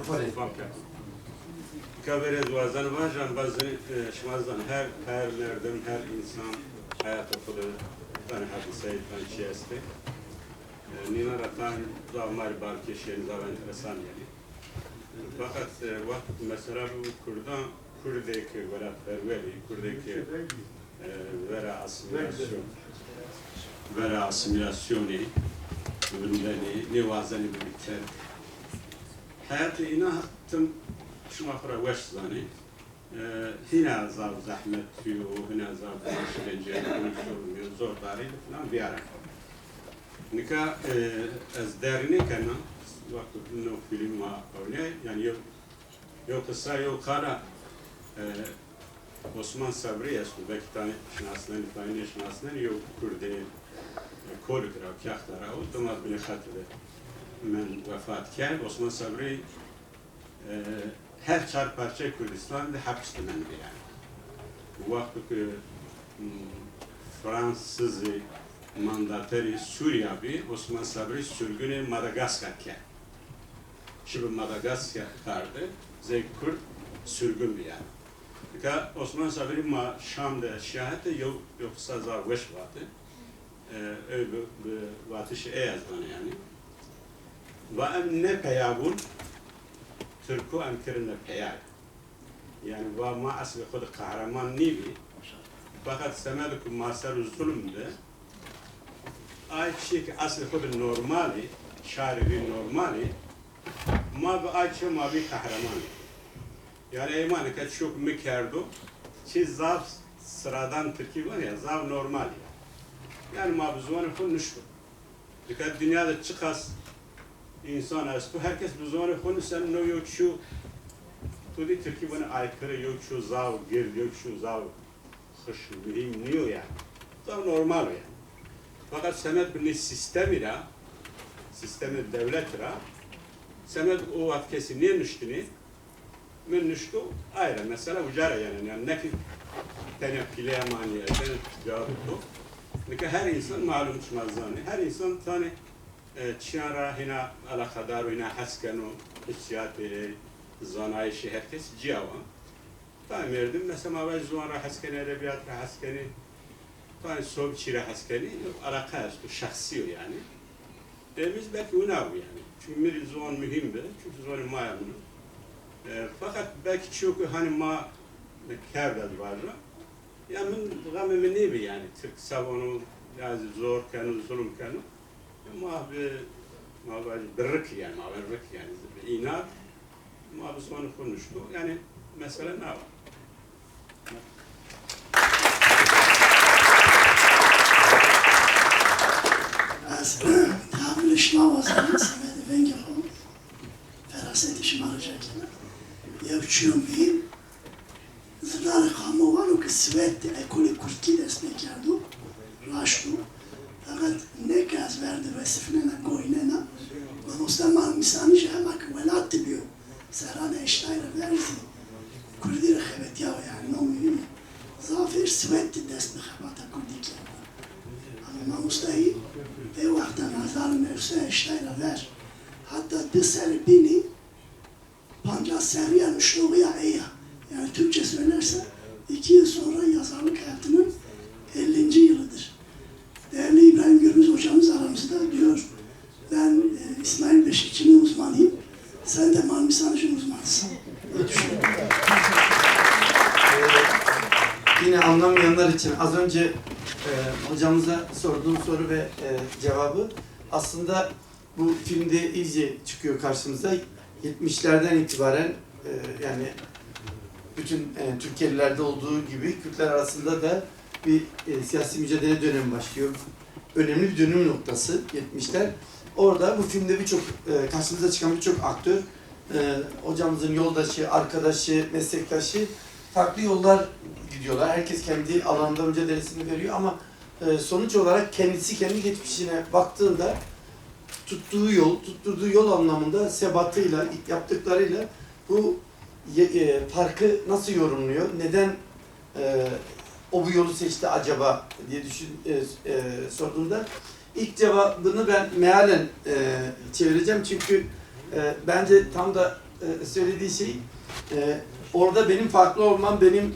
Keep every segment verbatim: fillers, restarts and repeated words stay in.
Ka berê dixwazin vajan, bazin, e, şima zan, her, her merdim, her insan heyata xwe de tanê hediseyê, tanê çi heste. E, nîna re tan zav marî balkêş, yanî zav enteresan yanî. Fakat, e, wext mesela bu Kurdan, Kurdê ki wela perwerî, Kurdê ki, e, vera asimilasyon, vera asimilasyonê, vindenê, nêwazenê bi Tirk. Heyatê îna tim şima xwe re weş zanê. E, hîna zav zehmet yo, hîna zav şirencê, zor darî filan viyara. Nika, e, ez derî nêkena, wek no fîlm ma ewnê, yanî yo, yo qisa, yo qala, e, Osman Sebrî esto, belkî tanê şinasnenî, tanê nêşinasnenî, yo Kurdê, e, kolik ra, Kexta ra, o dema binê xetir de min wefat kerd. Osman Sebrî, e, her çar parçeyê Kurdistan de hepis de mend bî yanî. Wexto ki, m, Fransizê mandaterê Sûriya bî, Osman Sebrî sürgünê Madagaskar kerd. Çi bi Madagaskar de zey Kurd sürgün bî yanî. Nika Osman Sebrî ma Şam de şiya hete yo, yo qisa zaf weş vate. E, ew bi, bi vatişê ey ez vane yanî. Va em ne peya bûn, Tirko em kirine peya. Yanî va ma eslê xwe de qehreman nîbî. Fakat semed ku ma ser û zulm de, ay çî ki eslê xwe de normalî, şarî vî normalî, ma bi ay çi ma vî qehremanî. Yanî ey ma nika çîyo ku mi kerdo, çi zaf sıradan Tirkî var ya, zaf normal ya. Yanî ma bi ziwanê xwe nişto. Dikkat dinya de çiqas însan esto, her kes bi ziwanê xwe nise, no yo çiyo, tu dî Tirkî bine aykırı, yo çiyo zaf gird, yo çiyo zaf xiş, muhîm niyo yanî. Zaf normal o yanî. Fakat semed bi nê sistemî ra, sistemê dewletî ra, semed o wext kesî nêniştinê, min nişto, ay re mesela uca re yanî, yanî ne ki tenya pîleya ma nîye, tenya cewab to. Nika her însan malum şima zanê, her însan tanê, e, çiyan ra hîna eleqedar o, hîna hes keno, hissiyatê, zanayişê her kes ciya wa. Tanê merdim mesela ma vaj ziwan ra hes kenê, edebiyat ra hes kenê, tanê sob çî ra hes kenê, eleqa esto, şexsî yo yanî. Ê, min jî belkî wina bû yanî. Çimkî min jî ziwan muhîm bi, çimkî ziwanê ma ya min o. E, feqet belkî çiyo ku hanî ma kerd ez vaja. Ya min xemê min nêbî yanî. Tirk se vano, ya zî zor keno, zulm keno. Ya ma bi, ma vaj bi rik yanî, ma bi rik yanî, bi înat. Ma bi ziwanê xwe nişto. Yanî mesele nawa. Ez tam li şima wazanim, semedê vengê xwe, ferasetê şima rica kena. Yew çiyo muhîm, zilarê Xamo wano ki Swêd de ekolê kurdkî dest pê kerdo, raşt o. Feqet ne ki ez ver de vesifnena, goynena, mamoste Malmîsanî jî hema ki welat de bîyo, serran heştayî re ver zî kurdî re xebetiyawe, yanî no muhîm e. Zafêr Swêd de dest bi xebata kurdî kerde. Ama mamostayî vê wextan hezar û neh sed heştayî re ver heta di serê bînî panca serrî ya nuştoxî ya ê ya. Yani Türkçe söylerse iki yıl sonra yazarlık hayatının ellinci yılıdır. Değerli İbrahim Gürbüz hocamız aramızda diyor, ben, e, İsmail Beşikçi'nin uzmanıyım, sen de Malmîsanij'in uzmanısın. Öyle düşünüyorum. Yine anlamayanlar için az önce e, hocamıza sorduğum soru ve e, cevabı aslında bu filmde iyice çıkıyor karşımıza. Yetmişlerden itibaren e, yani bütün e, Türkiye'lilerde olduğu gibi Kürtler arasında da bir e, siyasi mücadele dönemi başlıyor. Önemli bir dönüm noktası yetmişler. Orada bu filmde birçok e, karşımıza çıkan birçok aktör, e, hocamızın yoldaşı, arkadaşı, meslektaşı farklı yollar gidiyorlar. Herkes kendi alanında mücadelesini veriyor ama e, sonuç olarak kendisi kendi geçmişine baktığında tuttuğu yol, tutturduğu yol anlamında sebatıyla, yaptıklarıyla bu e, farkı nasıl yorumluyor? Neden e, o bu yolu seçti acaba diye düşün, e, e, sorduğumda ilk cevabını ben mealen e, çevireceğim. Çünkü e, bence tam da e, söylediği şey, e, orada benim farklı olmam benim,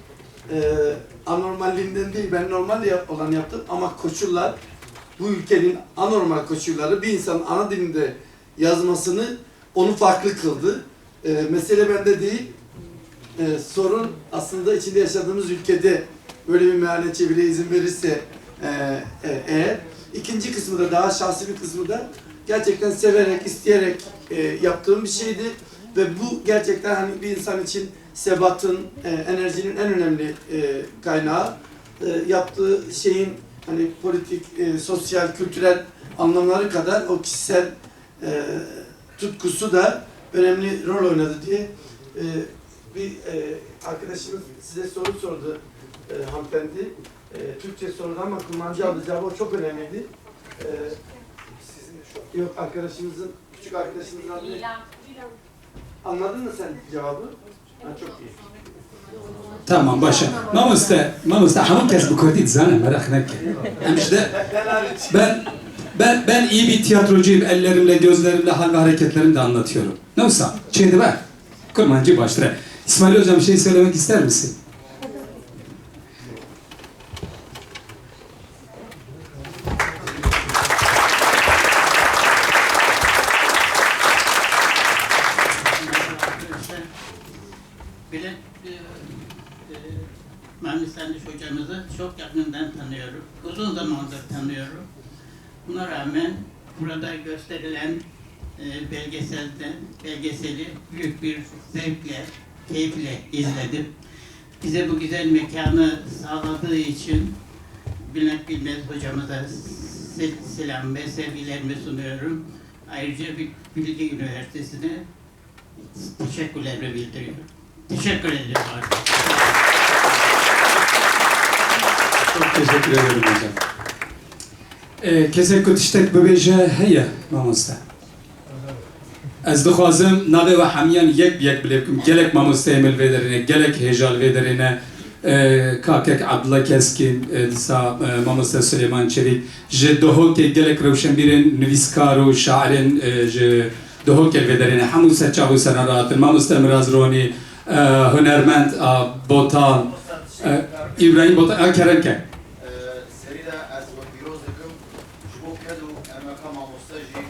e, anormalliğimden değil, ben normal yap-, olan yaptım ama koşullar, bu ülkenin anormal koşulları bir insanın ana dilinde yazmasını onu farklı kıldı. E, mesele bende değil. E, sorun aslında içinde yaşadığımız ülkede böyle bir meale çeviriye izin verirse, e, e, eğer. İkinci kısmı da, daha şahsi bir kısmı da gerçekten severek, isteyerek, e, yaptığım bir şeydi. Ve bu gerçekten hani bir insan için sebatın, e, enerjinin en önemli, e, kaynağı. E, yaptığı şeyin hani politik, e, sosyal, kültürel anlamları kadar o kişisel, e, tutkusu da önemli rol oynadı diye, e, bir, e, arkadaşımız size soru sordu, e, hanımefendi. E, Türkçe sordu ama Kurmancı aldı cevabı, o çok önemliydi. E, yok, arkadaşımızın, küçük arkadaşımızın adı ne? Anladın mı sen cevabı? Ha, çok iyi. Tamam, başa. Mamoste, mamoste, hemû kes bi kurdî dizane, meraq neke. Em ji de, ben, ben, ben iyi bir tiyatrocuyum, ellerimle, gözlerimle, hal ve hareketlerimle anlatıyorum. Ne olsa, çêdibe. Kurmancı baştır. İsmail hocam, bir şey söylemek ister misin? Bülent, e, e, Mehmet Sendiş hocamızı çok yakından tanıyorum. Uzun zamandır tanıyorum. Buna rağmen burada gösterilen, e, belgeselden, belgeseli büyük bir zevkle, keyifle izledim. Bize bu güzel mekanı sağladığı için Bülent Bilmez hocamıza se-, selam ve sevgilerimi sunuyorum. Ayrıca Bil-, Bilgi Üniversitesi'ne teşekkürlerimi bildiriyorum. Teşekkür ederim arkadaşlar. Çok teşekkür ederim hocam. E, kesek ku tiştek bibêje heye, mamoste? Ez dixwazim navê we hemiyan yek bi yek bilê bikim. Gelek mamosteyê min li vê derê ne, gelek hêja li vê derê ne. E, Kakek Abdullah Keskîn, e, dîsa, e, mamoste Silêman Çelîk. Ji Duhokê gelek rewşenbîrên, nivîskar û şairên, e, ji Duhokê li vê derê ne. Hemû ser çav û ser ran rahatin. Mamoste Miraz Ronî, e, hunermend, a, Botan, e, Îbrahîm Botan, a, kerem ke. Serî de ez we pîroz dikim. Ji bo ked û emeka mamoste jî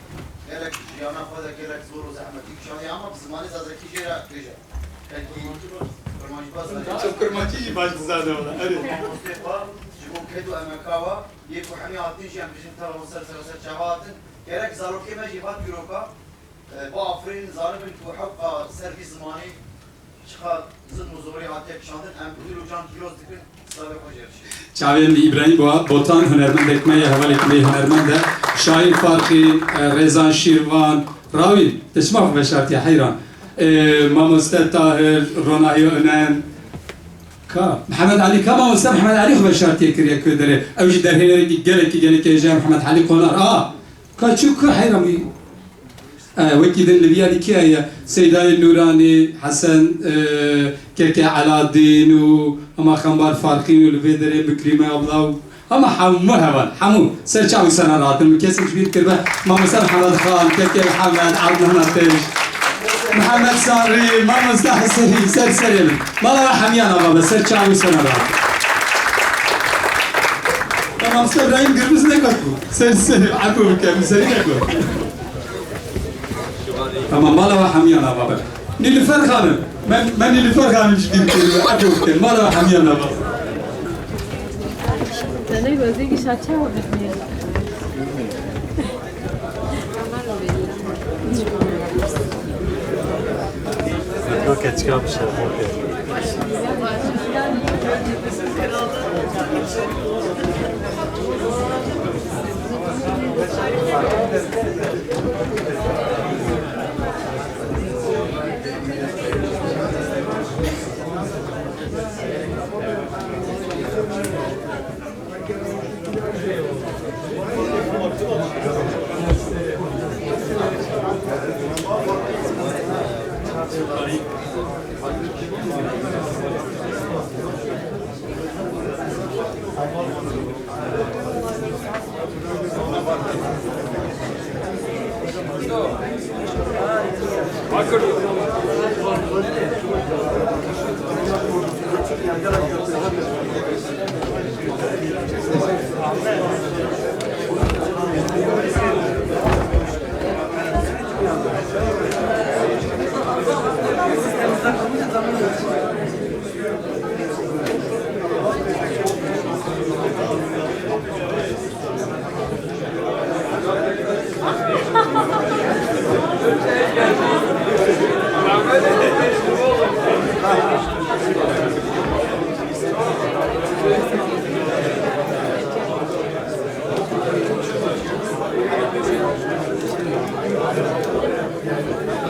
gelek jiyana xwe de gelek zor û zehmetî kişandiye, ama bi zimanê zazakî jê re bêje. Belkî kurmancî bas Çav kurmancî jî baş dizane wala. Erê. Mamostê xwe ji bo ked û emeka we yê ku hemî hatin jî em bijin teva ser ser ser çava hatin. Gerek zarokê me jî hat dîroka, e, biafirînin, zanibin ku hewqa ser vî zimanî çiqas zilm û zorî hatiye kişandin, em bi dil û can pîroz dikin, slavê xwe jê re şî. Çavên Îbrahîm Boha-, Botan, hunermendek me ye, hevalek me yê hunermend e. Şahîn Farqîn, e, Rêzan Şîrvan, Rawîn, te çima xwe veşartiye heyran? E, mamoste Tahir, Ronahî Önen, ka, Mihemed Elî, ka mamoste Mihemed Elî xwe veşartiye kiriye ku derê. Ew jî derhênerekî gelekî, gelekî hêja ye, Mihemed Elî Qonar. A, ka çû ku heyran bî. E, wekî din li vî yadî kî heye? Seydayê Nûranî, Hesen, e, Keke Eladîn û hema Xembar Farqîn û li vê derê Mikrîme abla û hema hemû heval, hemû ser çav û ser ran rahatin. Min kesek ji bîr kiribe, mamoste Mihemed Xan, Keke Mihemed, Abd Mihemed Teş, Mihemed Sarî, mamoste Hesenî, ser serê min. Mala we hemiyan ava be, ser çav û ser ran rahatin. Ya mamoste Îbrahîm Girmiz ne got bû? Ser serê, efû bike, min serî ne got. Tamam, mala we hemiyan ava be. Nîlüfer Xanim, me, me Nîlüfer Xanim ji bîr kiriye, efû bike, mala we hemiyan ava be. Tenê gozê gişa çawa bitmî? Keçika bi şerm.